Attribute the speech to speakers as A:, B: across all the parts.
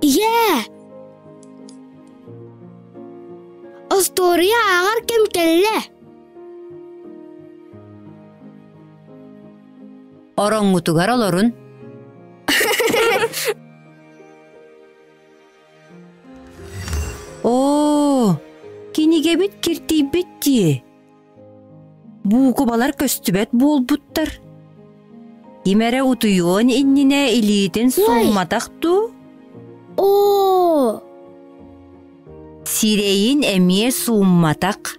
A: Ийээ! Остуоруйа ааҕар кэм кэллэ.
B: Ороҥҥутугар олорун. Оо, кинигэбит киртийбит дии. Буукубалар көстүбэт буолбуттар. Ким эрэ утуйуон иннинэ илиитин суумматах дуу?
A: Оо!
B: Сирэйин эмиэ суумматах.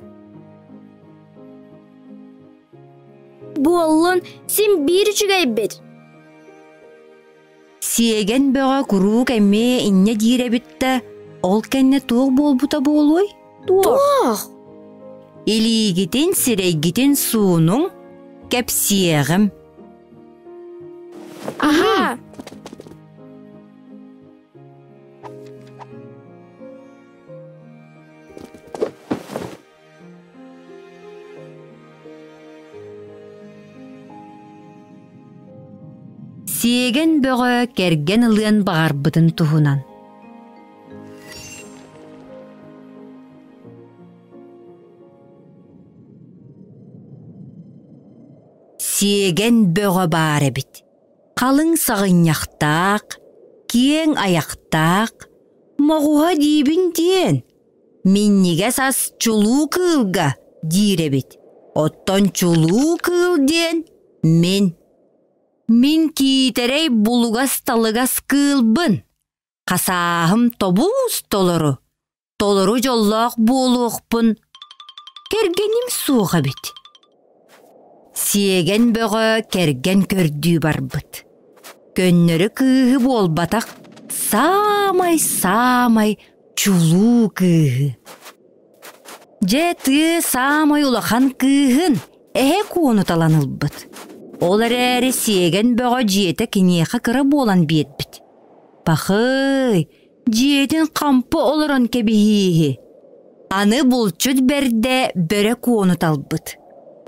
A: Буоллун, син биир үчүгэйбит.
B: Сиэгэн бөҕө куруук эмиэ инньэ диир эбит да, ол кэннэ туох буолбута буолуой?
A: Туох?
B: Илиигитин, сирэйгитин суунуҥ, кэпсиэҕим.
A: Аһаа!
B: Сиэгэн бөҕө кэргэн ылыан баҕарбытын туһунан Сиэгэн бөҕө баар эбит. Халыҥ саҕынньахтаах, киэҥ айахтаах, моҕуһа диибин диэн Минньигэс ас чулуу кыылга диир эбит. Оттон чулуу кыыл диэн мин. Мин киитэрэй булугас-талыгас кыылбын. Хасааһым тобуус толору. Толору дьоллоох буолуохпун кэргэним суох эбит. Сиэгэн бөҕө кэргэн көрдүү барбыт. Көннөрү кыыһы буолбатах, саамай-саамай чулуу кыыһы. Дьэ тыа саамай улахан кыыһын эһэ куону талан ылбыт. Ол эрээри сиэгэн бөҕө дьиэтэ киниэхэ кыра буолан биэрбит. Пахый, дьиэтин хампы олорон кэбиһииһи. Аны булчут бэрдэ бөрө куону талбыт.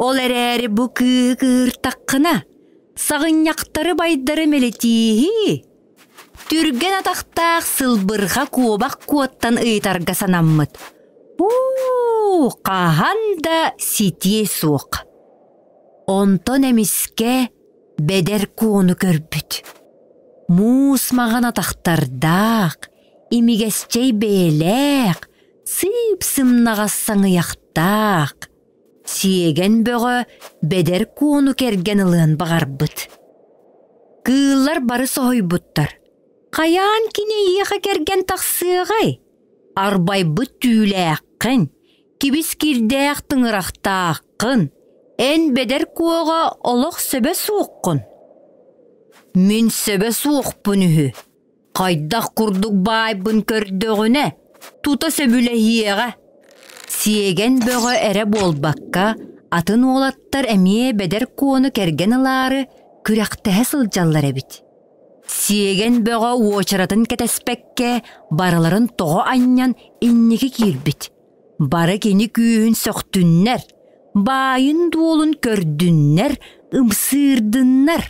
B: Ол эрээри бу кыыһы кыыртаххына, саҕынньахтары байдары мэлитииһи. Түргэн атахтаах сылбырҕа куобах куоттан ыйытарга санаммыт. Уу, хаһан да ситиэ суох. Онтон эмискэ бэдэр куону көрбүт. Муус маҕан атахтардаах, имигэсчэй бэйэлээх, сыып-сымнаҕас саҥыйахтаах, Сиэгэн бөҕө бэдэр куону кэргэн ылыан баҕарбыт. Кыыллар бары соһуйбуттар. Хайаан кини эйиэхэ кэргэн тахсыаҕай? Арбайбыт түүлээххин, кибис кирдээх тыҥырахтааххын, эн бэдэр куоҕа олох сөбө суоххун. Мин сөбө суохпун үһү. Хайдах курдук баайбын көрдөҕүнэ, тута сөбүлэһиэҕэ. Сиэгэн бөҕө эрэ буолбакка, атын уолаттар эмиэ бэдэр куону кэргэн ылаары күрэхтэһэ сылдьаллар эбит. Сиэгэн бөҕө уочаратын кэтэспэккэ барыларын тоҕо анньан инники киирбит. Бары кини күүһүн сөхтүннэр, баайын-дуолун көрдүннэр, ымсыырдыннар.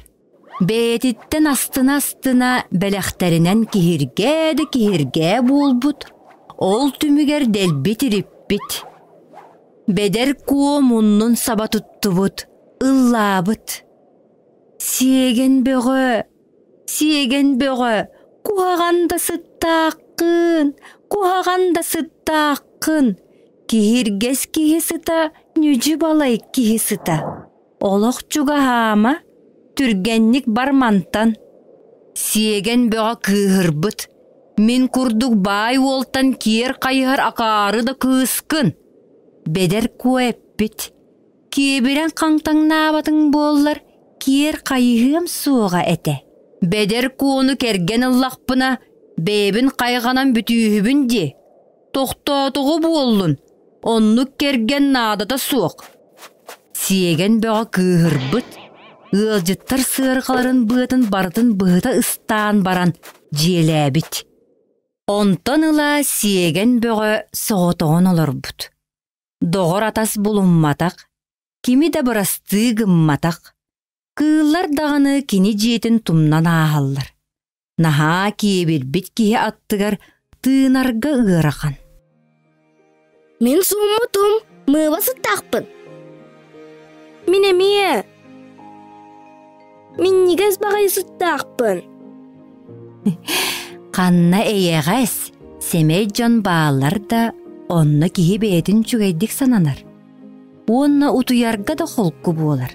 B: Бэйэтиттэн астына-астына бэлэхтэринэн киһиргээ да киһиргээ буолбут, ол түмүгэр дэлби тириппит. Бэдэр куо муннун саба туттубут, ыллаабыт. Сиэгэн бөҕө, сиэгэн бөҕө, куһаҕан да сыттааххын, куһаҕан да сыттааххын, киһиргэс киһи сыта, ньүдьү-балай киһи сыта. Олох чугаһаама, түргэнник бар мантан. Сиэгэн бөҕө кыыһырбыт. Мин курдук баай уолтан киэр хайыһар акаары да кыыскын. Бэдэр куо эппит. Киэбирэн хаҥтаҥнаабатыҥ буоллар, киэр хайыһыам суоҕа этэ. Бэдэр куону кэргэн ыллахпына, бэйэбин хайҕанан бүтүүһүбүн дии. Тохтоотоҕу буоллун, оннук кэргэн наадата суох. Сиэгэн бөҕө кыыһырбыт, ыалдьыттар сыарҕаларын быатын барытын быһыта ыстаан баран дьиэлээбит. Онтон ыла сиэгэн бөҕө соҕотоҕун олорбут. Доҕор атас булумматах, кими да бырастыы гымматах. Кыыллар даҕаны кини дьиэтин тумнан ааһаллар. Наһаа киэбирбит киһи аттыгар тыынарга ыарахан.
A: Мин сууммутум, мыыба сыттаахпын. Мин эмиэ. Минньигэс баҕайы сыттаахпын.
B: Ханна эйэҕэс, сэмэй дьон бааллар да, онно киһи бэйэтин үчүгэйдик сананар. Уонна утуйарга да холку буолар.